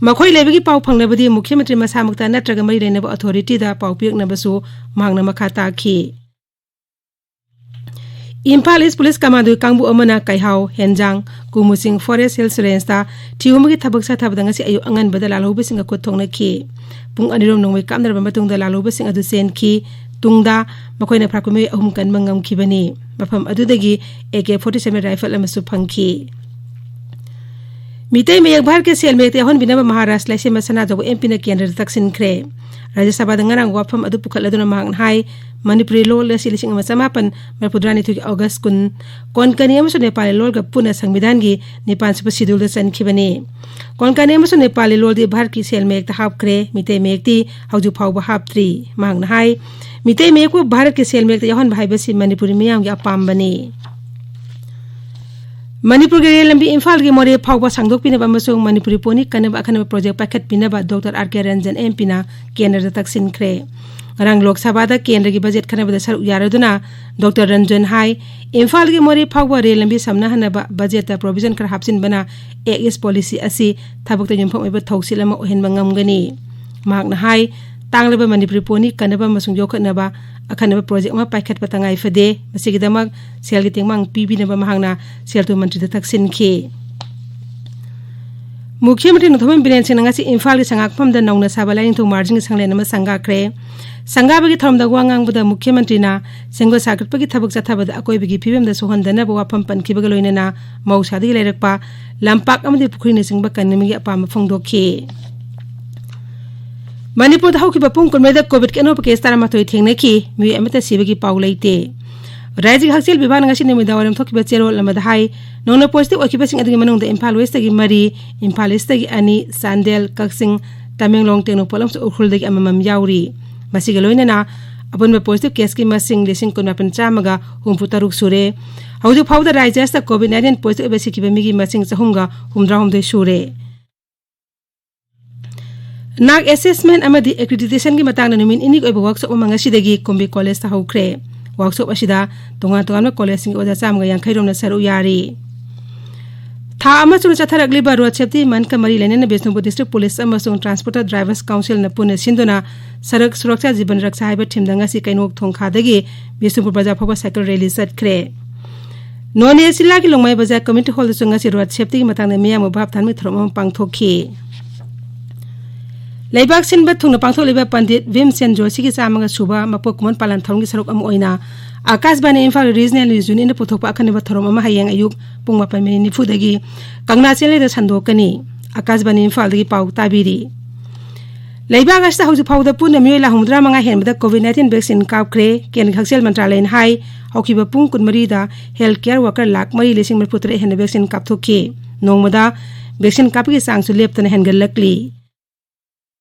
ꯃꯈꯣꯏ ꯂꯩꯕꯒꯤ ꯄꯥꯎ ꯐꯪꯂꯕꯗꯤ ꯃꯨꯈ꯭ꯌ ꯃꯟꯇ꯭ꯔꯤ ꯃꯁꯥꯃꯛꯇ ꯅꯠꯇ꯭ꯔꯒ ꯃꯔꯤ ꯂꯩꯅꯕ ꯑꯣꯊꯣꯔꯤꯇꯤꯗ ꯄꯥꯎ ꯄꯤꯔꯛꯅꯕꯁꯨ ꯃꯍꯥꯛꯅ ꯃꯈꯥ ꯇꯥꯈꯤ꯫ ꯏꯝꯐꯥꯜ ꯏꯁ ꯄꯨꯂꯤꯁ ꯀꯃꯥꯟꯗꯣꯒꯤ ꯀꯥꯡꯕꯨ ꯑꯃꯅ ꯀꯩꯍꯥꯎ, ꯍꯦꯟꯖꯥꯡ, ꯀꯨꯃꯨꯁꯤꯡ ꯐꯣꯔꯦꯁ ꯍꯤꯜꯁ ꯔꯦꯟꯖꯇ ꯊꯤꯍꯨꯝꯕꯒꯤ ꯊꯕꯛ ꯆꯠꯊꯕꯗ ꯉꯁꯤ ꯑꯌꯨꯛ ꯑꯉꯟꯕꯗ ꯂꯥꯜꯍꯧꯕꯁꯤꯡꯒ ꯈꯨꯠ ꯊꯣꯛꯅꯈꯤ꯫ ꯄꯨꯡ ꯑꯅꯤꯔꯣꯝ ꯅꯣꯡꯃꯩ ꯀꯥꯞꯅꯔꯕ ꯃꯇꯨꯡꯗ ꯂꯥꯜꯍꯧꯕꯁꯤꯡ ꯑꯗꯨ ꯆꯦꯟꯈꯤ꯫ ꯇꯨꯡꯗ ꯃꯈꯣꯏꯅ ꯐꯥꯔꯛꯄ ꯃꯤꯑꯣꯏ ꯑꯍꯨꯝ ꯀꯟꯕ ꯉꯝꯈꯤꯕꯅꯤ꯫ ꯃꯐꯝ ꯑꯗꯨꯗꯒꯤ A K forty seven rifle ꯑꯃꯁꯨ ꯐꯪꯈꯤ꯫ ꯃꯤꯇꯩ ꯃꯌꯦꯛ ꯚꯥꯔꯠꯀꯤ ꯁꯦꯜ ꯃꯌꯦꯛꯇ ꯌꯥꯎꯍꯟꯕꯤꯅꯕ ꯃꯍꯥꯔꯥꯖ ꯂꯩꯁꯦꯝꯕ ꯁꯅꯥꯖꯥꯎꯕ ꯑꯦꯝ ꯄꯤꯅ ꯀꯦꯟꯗ꯭ꯔꯗ ꯇꯛꯁꯤꯟꯈ꯭ꯔꯦ꯫ ꯔꯥꯖ꯭ꯌ ꯁꯚꯥꯗ ꯉꯔꯥꯡ ꯋꯥꯐꯝ ꯑꯗꯨ ꯄꯨꯈꯠꯂꯗꯨꯅ ꯃꯍꯥꯛꯅ ꯍꯥꯏ, ꯃꯅꯤꯄꯨꯔꯤ ꯂꯣꯜ ꯑꯁꯤ ꯂꯤꯁꯤꯡ ꯑꯃ ꯆꯃꯥꯄꯟ ꯃꯔꯤꯐꯨꯇꯔꯥꯅꯤꯊꯣꯏꯒꯤ ꯑꯣꯒꯁ ꯀꯨꯟ, ꯀꯣꯟꯀꯅꯤ ꯑꯃꯁꯨꯡ ꯅꯦꯄꯥꯂꯤ ꯂꯣꯜꯒ ꯄꯨꯟꯅ ꯁꯪꯕꯤꯙꯥꯟꯒꯤ ꯅꯤꯄꯥꯟ ꯁꯨꯕ ꯁꯤꯗꯨꯜꯗ ꯆꯟꯈꯤꯕꯅꯤ꯫ ꯀꯣꯟꯀꯅꯤ ꯑꯃꯁꯨꯡ ꯅꯦꯄꯥꯂꯤ ꯂꯣꯜꯗꯤ ꯚꯥꯔꯠꯀꯤ ꯁꯦꯜ ꯃꯌꯦꯛꯇ ꯍꯥꯞꯈ꯭ꯔꯦ, ꯃꯤꯇꯩ ꯃꯌꯦꯛꯇꯤ ꯍꯧꯖꯤꯛ ꯐꯥꯎꯕ ꯍꯥꯞꯇ꯭ꯔꯤ꯫ ꯃꯍꯥꯛꯅ ꯍꯥꯏ, ꯃꯤꯇꯩ ꯃꯌꯦꯛꯄꯨ ꯚꯥꯔꯠꯀꯤ ꯁꯦꯜ ꯃꯌꯦꯛꯇ ꯌꯥꯎꯍꯟꯕ ꯍꯥꯏꯕꯁꯤ ꯃꯅꯤꯄꯨꯔꯤ ꯃꯤꯌꯥꯝꯒꯤ ꯑꯄꯥꯝꯕꯅꯤ꯫ ꯃꯅꯤꯄꯨꯔꯒꯤ ꯔꯦꯜ ꯂꯝꯕꯤ ꯏꯝꯐꯥꯜꯒꯤ ꯃꯣꯔꯦ ꯐꯥꯎꯕ ꯁꯥꯡꯗꯣꯛꯄꯤꯅꯕ ꯑꯃꯁꯨꯡ ꯃꯅꯤꯄꯨꯔꯤ ꯄꯣꯅꯤ ꯀꯟꯅꯕ ꯑꯈꯟꯅꯕ ꯄ꯭ꯔꯣꯖꯦꯛ ꯄꯥꯏꯈꯠꯄꯤꯅꯕ ꯗꯣꯛꯇꯔ ꯑꯥꯔ ꯀꯦ ꯔꯟꯖꯟ ꯑꯦꯝ ꯄꯤꯅ ꯀꯦꯟꯗ꯭ꯔꯗ ꯇꯛꯁꯤꯟꯈ꯭ꯔꯦ꯫ ꯉꯔꯥꯡ ꯂꯣꯛ ꯁꯚꯥꯗ ꯀꯦꯟꯗ꯭ꯔꯒꯤ ꯕꯖꯦꯠ ꯈꯟꯅꯕꯗ ꯁꯔꯨꯛ ꯌꯥꯔꯗꯨꯅ ꯗꯣꯛꯇꯔ ꯔꯟꯖꯟ ꯍꯥꯏ, ꯏꯝꯐꯥꯜꯒꯤ ꯃꯣꯔꯦ ꯐꯥꯎꯕ ꯔꯦꯜ ꯂꯝꯕꯤ ꯁꯝꯅꯍꯟꯅꯕ ꯕꯖꯦꯠꯇ ꯄ꯭ꯔꯣꯚꯤꯖꯟ ꯈꯔ ꯍꯥꯞꯆꯤꯟꯕꯅ ꯑꯦꯛ ꯏꯁ ꯄꯣꯂꯤꯁꯤ ꯑꯁꯤ ꯊꯕꯛꯇ ꯌꯨꯝꯐꯝ ꯑꯣꯏꯕ ꯊꯧꯁꯤꯜ ꯑꯃ ꯑꯣꯏꯍꯟꯕ ꯉꯝꯒꯅꯤ꯫ ꯃꯍꯥꯛꯅ ꯍꯥꯏ, ꯇꯥꯡꯂꯕ ꯃꯅꯤꯄꯨꯔꯤ ꯄꯣꯅꯤ ꯀꯟꯅꯕ ꯑꯃꯁꯨꯡ ꯌꯣꯛꯈꯠꯅꯕ ꯑꯈꯟꯅꯕ ꯄ꯭ꯔꯣꯖꯦꯛ ꯑꯃ ꯄꯥꯏꯈꯠꯄ ꯇꯉꯥꯏ ꯐꯗꯦ꯫ ꯃꯁꯤꯒꯤꯗꯃꯛ ꯁꯦꯜꯒꯤ ꯇꯦꯡꯕꯥꯡ ꯄꯤꯕꯤꯅꯕ ꯃꯍꯥꯛꯅ ꯁꯦꯜ ꯊꯨꯝ ꯃꯟꯇ꯭ꯔꯤꯗ ꯇꯛꯁꯤꯟꯈꯤ꯫ ꯃꯨꯈ꯭ꯌ ꯃꯟꯇ꯭ꯔꯤ ꯅꯣꯡꯊꯣꯝꯕꯝ ꯕꯤꯔꯦꯟ ꯁꯤꯡꯅ ꯉꯁꯤ ꯏꯝꯐꯥꯜꯒꯤ ꯁꯉꯥꯛꯐꯝꯗ ꯅꯧꯅ ꯁꯥꯕ ꯂꯥꯏꯅꯤꯡꯊꯧ ꯃꯥꯔꯖꯤꯡꯒꯤ ꯁꯪꯂꯦꯟ ꯑꯃ ꯁꯪꯒꯥꯈ꯭ꯔꯦ꯫ ꯁꯪꯒꯥꯕꯒꯤ ꯊꯧꯔꯝꯗ ꯋꯥ ꯉꯥꯡꯕꯗ ꯃꯨꯈ꯭ꯌ ꯃꯟꯇ꯭ꯔꯤꯅ ꯁꯦꯝꯒꯠ ꯁꯥꯒꯠꯄꯒꯤ ꯊꯕꯛ ꯆꯠꯊꯕꯗ ꯑꯀꯣꯏꯕꯒꯤ ꯐꯤꯕꯝꯗ ꯁꯣꯛꯍꯟꯗꯅꯕ ꯋꯥꯐꯝ ꯄꯟꯈꯤꯕꯒ ꯂꯣꯏꯅꯅ ꯃꯍꯧꯁꯥꯗꯒꯤ ꯂꯩꯔꯛꯄ ꯂꯝꯄꯥꯛ ꯑꯃꯗꯤ ꯄꯨꯈ꯭ꯔꯤꯅꯆꯤꯡꯕ ꯀꯟꯅꯕꯒꯤ ꯑꯄꯥꯝꯕ ꯐꯣꯡꯗꯣꯛꯈꯤ꯫ ꯃꯅꯤꯄꯨꯔꯗ ꯍꯧꯈꯤꯕ ꯄꯨꯡ ꯀꯨꯟꯃꯔꯤꯗ ꯀꯣꯚꯤꯗꯀꯤ ꯑꯅꯧꯕ ꯀꯦꯁ ꯇꯔꯥꯃꯥꯊꯣꯏ ꯊꯦꯡꯅꯈꯤ꯫ ꯃꯤꯑꯣꯏ ꯑꯃꯠꯇ ꯁꯤꯕꯒꯤ ꯄꯥꯎ ꯂꯩꯇꯦ꯫ ꯔꯥꯖ꯭ꯌꯒꯤ ꯍꯛꯁꯦꯜ ꯕꯤꯚꯥꯒꯅ ꯉꯁꯤ ꯅꯨꯃꯤꯗꯥꯡꯋꯥꯏꯔꯝ ꯊꯣꯛꯈꯤꯕ ꯆꯦꯔꯣꯜ ꯑꯃꯗ ꯍꯥꯏ, ꯅꯧꯅ ꯄꯣꯖꯤꯇꯤꯚ ꯑꯣꯏꯈꯤꯕꯁꯤꯡ ꯑꯗꯨꯒꯤ ꯃꯅꯨꯡꯗ ꯏꯝꯐꯥꯜ ꯋꯦꯁꯇꯒꯤ ꯃꯔꯤ, ꯏꯝꯐꯥꯜ ꯏꯁꯇꯒꯤ ꯑꯅꯤ, ꯆꯥꯟꯗꯦꯜ, ꯀꯛꯆꯤꯡ, ꯇꯃꯦꯡꯂꯣꯡ, ꯇꯦꯡꯅꯧꯄꯜ ꯑꯃꯁꯨꯡ ꯎꯈ꯭ꯔꯨꯜꯗꯒꯤ ꯑꯃꯃꯝ ꯌꯥꯎꯔꯤ꯫ ꯃꯁꯤꯒ ꯂꯣꯏꯅꯅ ꯑꯄꯨꯟꯕ ꯄꯣꯖꯤꯇꯤꯚ ꯀꯦꯁꯀꯤ ꯃꯁꯤꯡ ꯂꯤꯁꯤꯡ ꯀꯨꯟꯃꯥꯄꯟ ꯆꯥꯝꯃꯒ ꯍꯨꯝꯐꯨ ꯇꯔꯨꯛ ꯁꯨꯔꯦ꯫ ꯍꯧꯖꯤꯛ ꯐꯥꯎꯕꯗ ꯔꯥꯖ꯭ꯌ ꯑꯁꯤꯗ ꯀꯣꯚꯤꯗ ꯅꯥꯏꯟꯇꯤꯟ ꯄꯣꯖꯤꯇꯤꯚ ꯑꯣꯏꯕ ꯁꯤꯈꯤꯕ ꯃꯤꯒꯤ ꯃꯁꯤꯡ ꯆꯍꯨꯝꯒ ꯍꯨꯝꯗ꯭ꯔꯥ ꯍꯨꯝꯗꯣꯏ ꯁꯨꯔꯦ꯫ ꯅꯥꯛ ꯑꯦꯁꯦꯁꯃꯦꯟ ꯑꯃꯗꯤ ꯑꯦꯀ꯭ꯔꯤꯗꯤꯇꯦꯁꯟꯒꯤ ꯃꯇꯥꯡꯗ ꯅꯨꯃꯤꯠ ꯅꯤꯅꯤꯒꯤ ꯑꯣꯏꯕ ꯋꯥꯔꯛꯁꯣꯞ ꯑꯃ ꯉꯁꯤꯗꯒꯤ ꯀꯨꯝꯕꯤ ꯀꯣꯂꯦꯖꯇ ꯍꯧꯈ꯭ꯔꯦ꯫ ꯋꯥꯔꯛꯁꯣꯞ ꯑꯁꯤꯗ ꯇꯣꯉꯥꯟ ꯇꯣꯉꯥꯟꯕ ꯀꯣꯂꯦꯖꯁꯤꯡꯒꯤ ꯑꯣꯖꯥ ꯆꯥꯝꯃꯒ ꯌꯥꯡꯈꯩ ꯔꯣꯝꯅ ꯁꯔꯨꯛ ꯌꯥꯔꯤ꯫ ꯊꯥ ꯑꯃ ꯆꯨꯞꯅ ꯆꯠꯊꯔꯛꯂꯤꯕ ꯔꯣꯗ ꯁꯦꯐꯇꯤ ꯃꯟꯊꯀ ꯃꯔꯤ ꯂꯩꯅꯅ ꯕꯤꯁꯅꯨꯄꯨꯔ ꯗꯤꯁꯇ꯭ꯔꯤꯛ ꯄꯨꯂꯤꯁ ꯑꯃꯁꯨꯡ ꯇ꯭ꯔꯥꯟꯁꯄꯣꯔꯇꯔ ꯗ꯭ꯔꯥꯏꯚꯔꯁ ꯀꯥꯎꯟꯁꯤꯜꯅ ꯄꯨꯟꯅ ꯁꯤꯟꯗꯨꯅ ꯁꯔꯛ ꯁꯨꯔꯛꯁꯥ ꯖꯤꯕꯟ ꯔꯛꯁꯥ ꯍꯥꯏꯕ ꯊꯤꯝꯗ ꯉꯁꯤ ꯀꯩꯅꯧ ꯊꯣꯡꯈꯥꯗꯒꯤ ꯕꯤꯁꯅꯨꯄꯨꯔ ꯕꯖꯥꯔ ꯐꯥꯎꯕ ꯁꯥꯏꯀꯜ ꯔꯦꯂꯤ ꯆꯠꯈ꯭ꯔꯦ꯫ ꯅꯣꯅꯦ ꯖꯤꯂꯥꯒꯤ ꯂꯣꯡꯃꯥꯏ ꯕꯖꯥꯔ ꯀꯝꯃ꯭ꯌꯨꯅꯤꯇꯤ ꯍꯣꯜꯗꯁꯨ ꯉꯁꯤ ꯔꯣꯗ ꯁꯦꯐꯇꯤꯒꯤ ꯃꯇꯥꯡꯗ ꯃꯤꯌꯥꯝꯕꯨ ꯚꯥꯞ ꯊꯥꯍꯟꯕꯒꯤ ꯊꯧꯔꯝ ꯑꯃ ꯄꯥꯡꯊꯣꯛꯈꯤ꯫ ꯂꯩꯕꯥꯛ ꯁꯤꯟꯕ ꯊꯨꯡꯅ ꯄꯥꯡꯊꯣꯛꯂꯤꯕ ꯄꯟꯗꯤꯠ ꯚꯤꯝꯁꯦꯟ ꯖꯣꯁꯤꯒꯤ ꯆꯥꯝꯃꯒ ꯁꯨꯕ ꯃꯄꯣꯛ ꯀꯨꯝꯑꯣꯟ ꯄꯥꯂꯟ ꯊꯧꯔꯝꯒꯤ ꯁꯔꯨꯛ ꯑꯃ ꯑꯣꯏꯅ ꯑꯥꯀꯥꯁꯕꯥꯅꯤ ꯏꯝꯐꯥꯜ ꯔꯤꯖꯅꯦꯜ ꯌꯨꯅꯤꯌꯟꯅ ꯄꯨꯊꯣꯛꯄ ꯑꯈꯟꯅꯕ ꯊꯧꯔꯝ ꯑꯃ ꯍꯌꯦꯡ ꯑꯌꯨꯛ ꯄꯨꯡ ꯃꯥꯄꯟ ꯃꯤꯅꯤꯠ ꯅꯤꯐꯨꯗꯒꯤ ꯀꯪꯂꯥ ꯆꯦꯜꯂꯩꯗ ꯁꯟꯗꯣꯛꯀꯅꯤ꯫ ꯑꯥꯀꯥꯁꯕꯥꯅꯤ ꯏꯝꯐꯥꯜꯗꯒꯤ ꯄꯥꯎ ꯇꯥꯕꯤꯔꯤ꯫ ꯂꯩꯕꯥꯛ ꯑꯁꯤꯗ ꯍꯧꯖꯤꯛ ꯐꯥꯎꯕꯗ ꯄꯨꯟꯅ ꯃꯤꯑꯣꯏ ꯂꯥꯈ ꯍꯨꯝꯐꯨꯇꯔꯥ ꯃꯉꯥ ꯍꯦꯟꯕꯗ ꯀꯣꯚꯤꯗ ꯅꯥꯏꯟꯇꯤꯟ ꯚꯦꯛꯁꯤꯟ ꯀꯥꯞꯈ꯭ꯔꯦ꯫ ꯀꯦꯟꯗ꯭ꯔꯒꯤ ꯍꯛꯁꯦꯜ ꯃꯟꯇ꯭ꯔꯥꯂꯌꯅ ꯍꯥꯏ, ꯍꯧꯈꯤꯕ ꯄꯨꯡ ꯀꯨꯟꯃꯔꯤꯗ ꯍꯦꯜꯊ ꯀꯦꯌꯔ ꯋꯥꯀꯔ ꯂꯥꯈ ꯃꯔꯤ ꯂꯤꯁꯤꯡ ꯃꯔꯤꯐꯨꯇꯔꯦꯠ ꯍꯦꯟꯅ ꯚꯦꯛꯁꯤꯟ ꯀꯥꯞꯊꯣꯛꯈꯤ꯫ ꯅꯣꯡꯃꯗ ꯚꯦꯛꯁꯤꯟ ꯀꯥꯞꯄꯒꯤ ꯆꯥꯡꯁꯨ ꯂꯦꯞꯇꯅ ꯍꯦꯟꯒꯠꯂꯛꯂꯤ꯫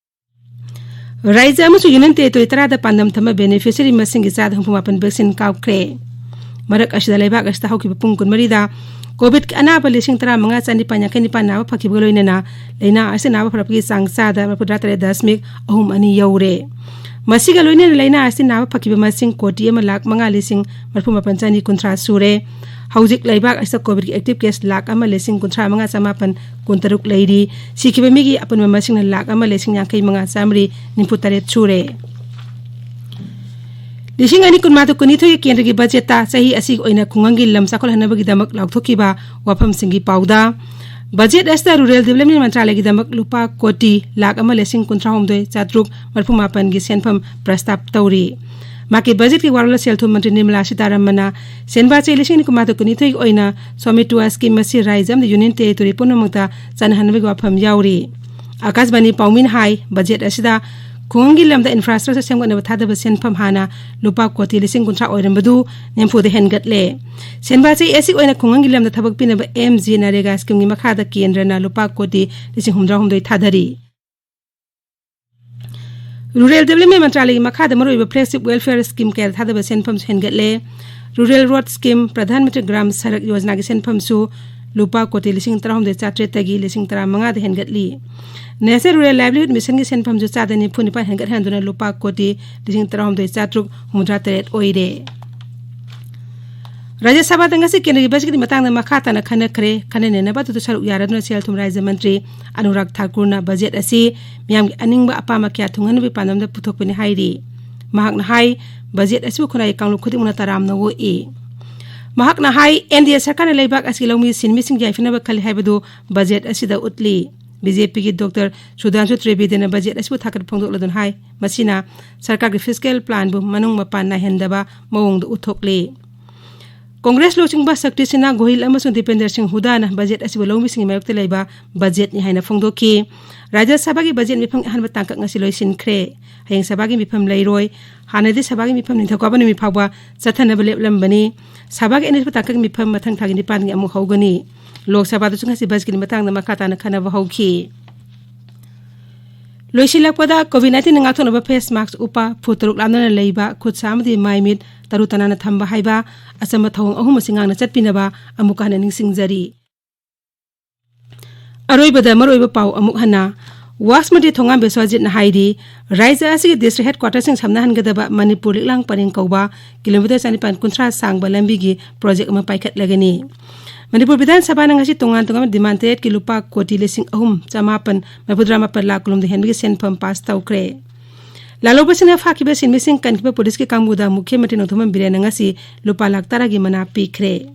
ꯔꯥꯖ꯭ꯌ ꯑꯃꯁꯨꯡ ꯌꯨꯅꯤꯌꯟ ꯇꯦꯔꯤꯇꯣꯔꯤ ꯇꯔꯥꯗ ꯄꯥꯟꯗꯝ ꯊꯝꯕ ꯕꯦꯅꯤꯐꯤꯁꯔꯤ ꯃꯁꯤꯡꯒꯤ ꯆꯥꯗ ꯍꯨꯝꯐꯨ ꯃꯥꯄꯟ ꯚꯦꯛꯁꯤꯟ ꯀꯥꯞꯈ꯭ꯔꯦ꯫ ꯃꯔꯛ ꯑꯁꯤꯗ ꯂꯩꯕꯥꯛ ꯑꯁꯤꯗ ꯍꯧꯈꯤꯕ ꯄꯨꯡ ꯀꯨꯟꯃꯔꯤꯗ ꯀꯣꯚꯤꯗꯀꯤ ꯑꯅꯥꯕ ꯂꯤꯁꯤꯡ ꯇꯔꯥꯃꯉꯥ ꯆꯅꯤꯄꯥꯟ ꯌꯥꯡꯈꯩ ꯅꯤꯄꯥꯟ ꯅꯥꯕ ꯐꯈꯤꯕꯒ ꯂꯣꯏꯅꯅ ꯂꯥꯏꯅꯥ ꯑꯁꯤ ꯅꯥꯕ ꯐꯔꯛꯄꯒꯤ ꯆꯥꯡ ꯆꯥꯗ ꯃꯔꯤꯐꯨꯇꯔꯥ ꯇꯔꯦꯠ ꯗꯁꯃꯤꯛ ꯑꯍꯨꯝ ꯑꯅꯤ ꯌꯧꯔꯦ꯫ ꯃꯁꯤꯒ ꯂꯣꯏꯅꯅ ꯂꯥꯏꯅꯥ ꯑꯁꯤ ꯅꯥꯕ ꯐꯈꯤꯕ ꯃꯁꯤꯡ ꯀꯣꯇꯤ ꯑꯃ ꯂꯥꯈ ꯃꯉꯥ ꯂꯤꯁꯤꯡ ꯃꯔꯤꯐꯨ ꯃꯥꯄꯟ ꯆꯅꯤ ꯀꯨꯟꯊ꯭ꯔꯥ ꯁꯨꯔꯦ꯫ ꯍꯧꯖꯤꯛ ꯂꯩꯕꯥꯛ ꯑꯁꯤꯗ ꯀꯣꯚꯤꯗꯀꯤ ꯑꯦꯛꯇꯤꯚ ꯀꯦꯁ ꯂꯥꯈ ꯑꯃ ꯂꯤꯁꯤꯡ ꯀꯨꯟꯊ꯭ꯔꯥ ꯃꯉꯥ ꯆꯃꯥꯄꯟ ꯀꯨꯟꯇꯔꯨꯛ ꯂꯩꯔꯤ꯫ ꯁꯤꯈꯤꯕ ꯃꯤꯒꯤ ꯑꯄꯨꯟꯕ ꯃꯁꯤꯡꯅ ꯂꯥꯈ ꯑꯃ ꯂꯤꯁꯤꯡ ꯌꯥꯡꯈꯩ ꯃꯉꯥ ꯆꯥꯃꯔꯤ ꯅꯤꯐꯨ ꯇꯔꯦꯠ ꯁꯨꯔꯦ꯫ ꯂꯤꯁꯤꯡ ꯑꯅꯤ ꯀꯨꯟꯃꯥꯊꯣꯏ ꯀꯨꯟꯅꯤꯊꯣꯏꯒꯤ ꯀꯦꯟꯗ꯭ꯔꯒꯤ ꯕꯖꯦꯠꯇ ꯆꯍꯤ ꯑꯁꯤꯒꯤ ꯑꯣꯏꯅ ꯈꯨꯡꯒꯪꯒꯤ ꯂꯝ ꯆꯥꯎꯈꯠꯍꯟꯅꯕꯒꯤꯗꯃꯛ ꯂꯥꯎꯊꯣꯛꯈꯤꯕ ꯋꯥꯐꯝꯁꯤꯡꯒꯤ ꯄꯥꯎꯗ ꯕꯖꯦꯠ ꯑꯁꯤꯗ ꯔꯨꯔꯦꯜ ꯗꯤꯕꯂꯞꯃꯦꯟ ꯃꯟꯇ꯭ꯔꯥꯂꯌꯒꯤꯗꯃꯛ ꯂꯨꯄꯥ ꯀꯣꯇꯤ ꯂꯥꯈ ꯑꯃ ꯂꯤꯁꯤꯡ ꯀꯨꯟꯊ꯭ꯔꯥ ꯍꯨꯝꯗꯣꯏ ꯆꯥꯇ꯭ꯔꯨꯛ ꯃꯔꯤꯐꯨ ꯃꯥꯄꯟꯒꯤ ꯁꯦꯟꯐꯝ ꯄ꯭ꯔꯁꯇꯥꯞ ꯇꯧꯔꯤ꯫ ꯃꯍꯥꯛꯀꯤ ꯕꯖꯦꯠꯀꯤ ꯋꯥꯔꯣꯜꯗ ꯁꯦꯜ ꯊꯨꯝ ꯃꯟꯇ꯭ꯔꯤ ꯅꯤꯔꯃꯂꯥ ꯁꯤꯇꯥꯔꯥꯃꯟꯅ ꯁꯦꯟꯕꯥ ꯆꯍꯤ ꯂꯤꯁꯤꯡ ꯑꯅꯤ ꯀꯨꯟꯃꯥꯊꯣꯏ ꯀꯨꯟꯅꯤꯊꯣꯏꯒꯤ ꯑꯣꯏꯅ ꯁ꯭ꯋꯥꯃꯤꯇ꯭ꯋ ꯁ꯭ꯀꯤꯝ ꯑꯁꯤ ꯔꯥꯖ꯭ꯌ ꯑꯃꯗꯤ ꯌꯨꯅꯤꯌꯟ ꯇꯦꯔꯤꯇꯣꯔꯤ ꯄꯨꯝꯅꯃꯛꯇ ꯆꯠꯅꯍꯟꯅꯕꯒꯤ ꯋꯥꯐꯝ ꯌꯥꯎꯔꯤ꯫ ꯑꯥꯀꯥꯁꯕꯥꯅꯤ ꯄꯥꯎꯃꯤꯅ ꯍꯥꯏ, ꯕꯖꯦꯠ ꯑꯁꯤꯗ ꯈꯨꯡꯒꯪꯒꯤ ꯂꯝꯗ ꯏꯟꯐ꯭ꯔꯥꯁ꯭ꯇ꯭ꯔꯛꯆꯔ ꯁꯦꯝꯒꯠꯅꯕ ꯊꯥꯗꯕ ꯁꯦꯟꯐꯝ ꯍꯥꯟꯅ ꯂꯨꯄꯥ ꯀꯣꯇꯤ ꯂꯤꯁꯤꯡ ꯀꯨꯟꯊ꯭ꯔꯥ ꯑꯣꯏꯔꯝꯕꯗꯨ ꯅꯤꯐꯨꯗ ꯍꯦꯟꯒꯠꯂꯦ꯫ ꯁꯦꯟꯕꯥ ꯆꯍꯤ ꯑꯁꯤꯒꯤ ꯑꯣꯏꯅ ꯈꯨꯡꯒꯪꯒꯤ ꯂꯝꯗ ꯊꯕꯛ ꯄꯤꯅꯕ ꯑꯦꯝ ꯖꯤ ꯅꯔꯦꯒꯥ ꯁ꯭ꯀꯤꯝꯒꯤ ꯃꯈꯥꯗ ꯀꯦꯟꯗ꯭ꯔꯅ ꯂꯨꯄꯥ ꯀꯣꯇꯤ ꯂꯤꯁꯤꯡ ꯍꯨꯝꯐꯨꯇꯔꯥꯍꯨꯝꯗꯣꯏ ꯊꯥꯗꯔꯤ꯫ ꯔꯨꯔꯦꯜ ꯗꯤꯕ꯭ꯂꯞꯃꯦꯟ ꯃꯟꯇ꯭ꯔꯥꯂꯌꯒꯤ ꯃꯈꯥꯗ ꯃꯔꯨꯑꯣꯏꯕ ꯐ꯭ꯂꯦꯒꯁꯤꯞ ꯋꯦꯜꯐꯤꯌꯔ ꯁ꯭ꯀꯤꯝ ꯀꯌꯥꯗ ꯊꯥꯗꯕ ꯁꯦꯟꯐꯝꯁꯨ ꯍꯦꯟꯒꯠꯂꯦ꯫ Rural road scheme, Pradhan Mantri gram ꯁꯔꯛ ꯌꯣꯖꯅꯥꯒꯤ ꯁꯦꯟꯐꯝꯁꯨ ꯂꯨꯄꯥ ꯀꯣꯇꯤ ꯂꯤꯁꯤꯡ ꯇꯔꯥꯍꯨꯝꯗꯣꯏ ꯆꯥꯇ꯭ꯔꯦꯠꯇꯒꯤ ꯂꯤꯁꯤꯡ ꯇꯔꯥꯃꯉꯥꯗ ꯍꯦꯟꯒꯠꯂꯤ꯫ ꯅꯦꯁꯅꯦꯜ ꯔꯨꯔꯦꯜ ꯂꯥꯏꯚꯂꯤꯍꯨꯗ ꯃꯤꯁꯟꯒꯤ ꯁꯦꯟꯐꯝꯁꯨ ꯆꯥꯗ ꯅꯤꯐꯨ ꯅꯤꯄꯥꯟ ꯍꯦꯟꯒꯠꯍꯟꯗꯨꯅ ꯂꯨꯄꯥ ꯀꯣꯇꯤ ꯂꯤꯁꯤꯡ ꯇꯔꯥꯍꯨꯝꯗꯣꯏ ꯆꯥꯇ꯭ꯔꯨꯛ ꯍꯨꯝꯐꯨꯇꯔꯥ ꯇꯔꯦꯠ ꯑꯣꯏꯔꯦ꯫ ꯔꯥꯖ꯭ꯌ ꯁꯚꯥꯗ ꯉꯁꯤ ꯀꯦꯟꯗ꯭ꯔꯒꯤ ꯕꯖꯦꯠꯀꯤ ꯃꯇꯥꯡꯗ ꯃꯈꯥ ꯇꯥꯅ ꯈꯟꯅꯈ꯭ꯔꯦ꯫ ꯈꯟꯅ ꯅꯩꯅꯕ ꯑꯗꯨꯗ ꯁꯔꯨꯛ ꯌꯥꯔꯗꯨꯅ ꯁꯦꯜ ꯊꯨꯝ ꯔꯥꯖ꯭ꯌ ꯃꯟꯇ꯭ꯔꯤ ꯑꯅꯨꯔꯥꯒ ꯊꯥꯀꯨꯔꯅ ꯕꯖꯦꯠ ꯑꯁꯤ ꯃꯤꯌꯥꯝꯒꯤ ꯑꯅꯤꯡꯕ ꯑꯄꯥꯝꯕ ꯀꯌꯥ ꯊꯨꯡꯍꯟꯅꯕꯒꯤ ꯄꯥꯟꯗꯝꯗ ꯄꯨꯊꯣꯛꯄꯅꯤ ꯍꯥꯏꯔꯤ꯫ ꯃꯍꯥꯛꯅ ꯍꯥꯏ, ꯕꯖꯦꯠ ꯑꯁꯤꯕꯨ ꯈꯨꯟꯅꯥꯏꯒꯤ ꯀꯥꯡꯂꯨꯞ ꯈꯨꯗꯤꯡꯃꯛꯅ ꯇꯔꯥꯝꯅ ꯑꯣꯛꯏ꯫ ꯃꯍꯥꯛꯅ ꯍꯥꯏ, ꯑꯦꯟ ꯗꯤ ꯑꯦ ꯁꯔꯀꯥꯔꯅ ꯂꯩꯕꯥꯛ ꯑꯁꯤꯒꯤ ꯂꯧꯃꯤ ꯁꯤꯟꯃꯤꯁꯤꯡ ꯌꯥꯏꯐꯅꯕ ꯈꯜꯂꯤ ꯍꯥꯏꯕꯗꯨ ꯕꯖꯦꯠ ꯑꯁꯤꯗ ꯎꯠꯂꯤ꯫ ꯕꯤ ꯖꯦ ꯄꯤꯒꯤ ꯗꯣꯛꯇꯔ ꯁꯨꯙꯥꯟꯁꯨ ꯇ꯭ꯔꯤꯕꯦꯗꯤꯅ ꯕꯖꯦꯠ ꯑꯁꯤꯕꯨ ꯊꯥꯒꯠꯄ ꯐꯣꯡꯗꯣꯛꯂꯗꯨꯅ ꯍꯥꯏ, ꯃꯁꯤꯅ ꯁꯔꯀꯥꯔꯒꯤ ꯐꯤꯁꯀꯦꯜ ꯄ꯭ꯂꯥꯟꯕꯨ ꯃꯅꯨꯡ ꯃꯄꯥꯟ ꯅꯥꯏꯍꯟꯗꯕ ꯃꯑꯣꯡꯗ ꯎꯠꯊꯣꯛꯂꯤ꯫ ꯀꯣꯡꯒ꯭ꯔꯦꯁ ꯂꯨꯆꯤꯡꯕ ꯁꯛꯇꯤ ꯁꯤꯟꯍꯥ ꯒꯣꯍꯤꯜ ꯑꯃꯁꯨꯡ ꯗꯤꯄꯦꯟꯗꯔ ꯁꯤꯡ ꯍꯨꯗꯥꯅ ꯕꯖꯦꯠ ꯑꯁꯤꯕꯨ ꯂꯧꯃꯤꯁꯤꯡꯒꯤ ꯃꯥꯌꯣꯛꯇ ꯂꯩꯕ ꯕꯖꯦꯠꯅꯤ ꯍꯥꯏꯅ ꯐꯣꯡꯗꯣꯛꯈꯤ꯫ ꯔꯥꯖ꯭ꯌ ꯁꯚꯥꯒꯤ ꯕꯖꯦꯠ ꯃꯤꯐꯝꯒꯤ ꯑꯍꯥꯟꯕ ꯇꯥꯡꯀꯛ ꯉꯁꯤ ꯂꯣꯏꯁꯤꯟꯈ꯭ꯔꯦ꯫ ꯍꯌꯦꯡ ꯁꯚꯥꯒꯤ ꯃꯤꯐꯝ ꯂꯩꯔꯣꯏ꯫ ꯍꯥꯟꯅꯗꯤ ꯁꯚꯥꯒꯤ ꯃꯤꯐꯝ ꯅꯤꯡꯊꯧꯀꯥꯕ ꯅꯨꯃꯤꯠ ꯐꯥꯎꯕ ꯆꯠꯊꯅꯕ ꯂꯦꯞꯂꯝꯕꯅꯤ꯫ ꯁꯚꯥꯒꯤ ꯑꯅꯤꯁꯨꯕ ꯇꯥꯡꯀꯛ ꯃꯤꯐꯝ ꯃꯊꯪ ꯊꯥꯒꯤ ꯅꯤꯄꯥꯟꯒꯤ ꯑꯃꯨꯛ ꯍꯧꯒꯅꯤ꯫ ꯂꯣꯛ ꯁꯚꯥꯗꯁꯨ ꯉꯁꯤ ꯕꯖꯦꯠꯀꯤ ꯃꯇꯥꯡꯗ ꯃꯈꯥ ꯇꯥꯅ ꯈꯟꯅꯕ ꯍꯧꯈꯤ꯫ ꯂꯣꯏꯁꯤꯜꯂꯛꯄꯗ, ꯀꯣꯚꯤꯗ ꯅꯥꯏꯟꯇꯤꯟ ꯉꯥꯛꯊꯣꯛꯅꯕ ꯐꯦꯁ ꯃꯥꯛꯁ ꯎꯞꯄ, ꯐꯨꯠ ꯇꯔꯨꯛ ꯂꯥꯞꯅꯅ ꯂꯩꯕ, ꯈꯨꯠ ꯁꯥ ꯑꯃꯗꯤ ꯃꯥꯏ ꯃꯤꯠ ꯇꯔꯨ ꯇꯅꯥꯟꯅ ꯊꯝꯕ ꯍꯥꯏꯕ ꯑꯆꯝꯕ ꯊꯧꯑꯣꯡ ꯑꯍꯨꯝ ꯑꯁꯤ ꯉꯥꯛꯅ ꯆꯠꯄꯤꯅꯕ ꯑꯃꯨꯛꯀ ꯍꯟꯅ ꯅꯤꯡꯁꯤꯡꯖꯔꯤ꯫ ꯑꯔꯣꯏꯕꯗ ꯃꯔꯨꯑꯣꯏꯕ ꯄꯥꯎ ꯑꯃꯨꯛ ꯍꯟꯅ꯫ ꯋꯥꯛꯁ ꯃꯟꯇ꯭ꯔꯤ ꯊꯣꯉꯥꯝ ꯕꯤꯁ꯭ꯋꯥꯖꯤꯠꯅ ꯍꯥꯏꯔꯤ, ꯔꯥꯖ꯭ꯌ ꯑꯁꯤꯒꯤ ꯗꯤꯁꯇ꯭ꯔꯤꯛ ꯍꯦꯗꯀ꯭ꯋꯥꯇꯔꯁꯤꯡ ꯁꯝꯅꯍꯟꯒꯗꯕ ꯃꯅꯤꯄꯨꯔ ꯂꯤꯛꯂꯥꯡ ꯄꯔꯦꯡ ꯀꯧꯕ ꯀꯤꯂꯣꯃꯤꯇꯔ ꯆꯅꯤꯄꯥꯟ ꯀꯨꯟꯊ꯭ꯔꯥ ꯁꯥꯡꯕ ꯂꯝꯕꯤꯒꯤ ꯄ꯭ꯔꯣꯖꯦꯛ ꯑꯃ ꯄꯥꯏꯈꯠꯂꯒꯅꯤ꯫ ꯃꯅꯤꯄꯨꯔ ꯕꯤꯙꯥꯟ ꯁꯚꯥꯅ ꯉꯁꯤ ꯇꯣꯉꯥꯟ ꯇꯣꯉꯥꯟꯕ ꯗꯤꯃꯥꯟ ꯇꯔꯦꯠꯀꯤ ꯂꯨꯄꯥ ꯀꯣꯇꯤ ꯂꯤꯁꯤꯡ ꯑꯍꯨꯝ ꯆꯃꯥꯄꯟ ꯃꯔꯤꯐꯨꯇꯔꯥ ꯃꯥꯄꯟ ꯂꯥꯈ ꯀꯨꯟꯍꯨꯝꯗꯣꯏ ꯍꯦꯟꯕꯒꯤ ꯁꯦꯟꯐꯝ ꯄꯥꯁ ꯇꯧꯈ꯭ꯔꯦ꯫ ꯂꯥꯜꯍꯧꯕꯁꯤꯡꯅ ꯐꯥꯈꯤꯕ ꯁꯤꯟꯃꯤꯁꯤꯡ ꯀꯟꯈꯤꯕ ꯄꯨꯂꯤꯁꯀꯤ ꯀꯥꯡꯕꯨꯗ ꯃꯨꯈ꯭ꯌ ꯃꯟꯇ꯭ꯔꯤ ꯅꯣꯡꯊꯣꯝꯕꯝ ꯕꯤꯔꯦꯟꯅ ꯉꯁꯤ ꯂꯨꯄꯥ ꯂꯥꯈ ꯇꯔꯥꯒꯤ ꯃꯅꯥ ꯄꯤꯈ꯭ꯔꯦ꯫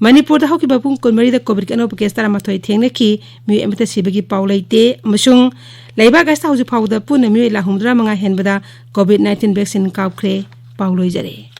ꯃꯅꯤꯄꯨꯔꯗ ꯍꯧꯈꯤꯕ ꯄꯨꯡ ꯀꯨꯟꯃꯔꯤꯗ ꯀꯣꯚꯤꯗꯀꯤ ꯑꯅꯧꯕ ꯀꯦꯁ ꯇꯔꯥꯃꯥꯊꯣꯏ ꯊꯦꯡꯅꯈꯤ꯫ ꯃꯤꯑꯣꯏ ꯑꯃꯠꯇ ꯁꯤꯕꯒꯤ ꯄꯥꯎ ꯂꯩꯇꯦ꯫ ꯑꯃꯁꯨꯡ ꯂꯩꯕꯥꯛ ꯑꯁꯤꯗ ꯍꯧꯖꯤꯛ ꯐꯥꯎꯕꯗ ꯄꯨꯟꯅ ꯃꯤꯑꯣꯏ ꯂꯥꯈ ꯍꯨꯝꯐꯨꯇꯔꯥ ꯃꯉꯥ ꯍꯦꯟꯕꯗ ꯀꯣꯚꯤꯗ ꯅꯥꯏꯟꯇꯤꯟ ꯚꯦꯛꯁꯤꯟ ꯀꯥꯞꯈ꯭ꯔꯦ꯫ ꯄꯥꯎ ꯂꯣꯏꯖꯔꯦ꯫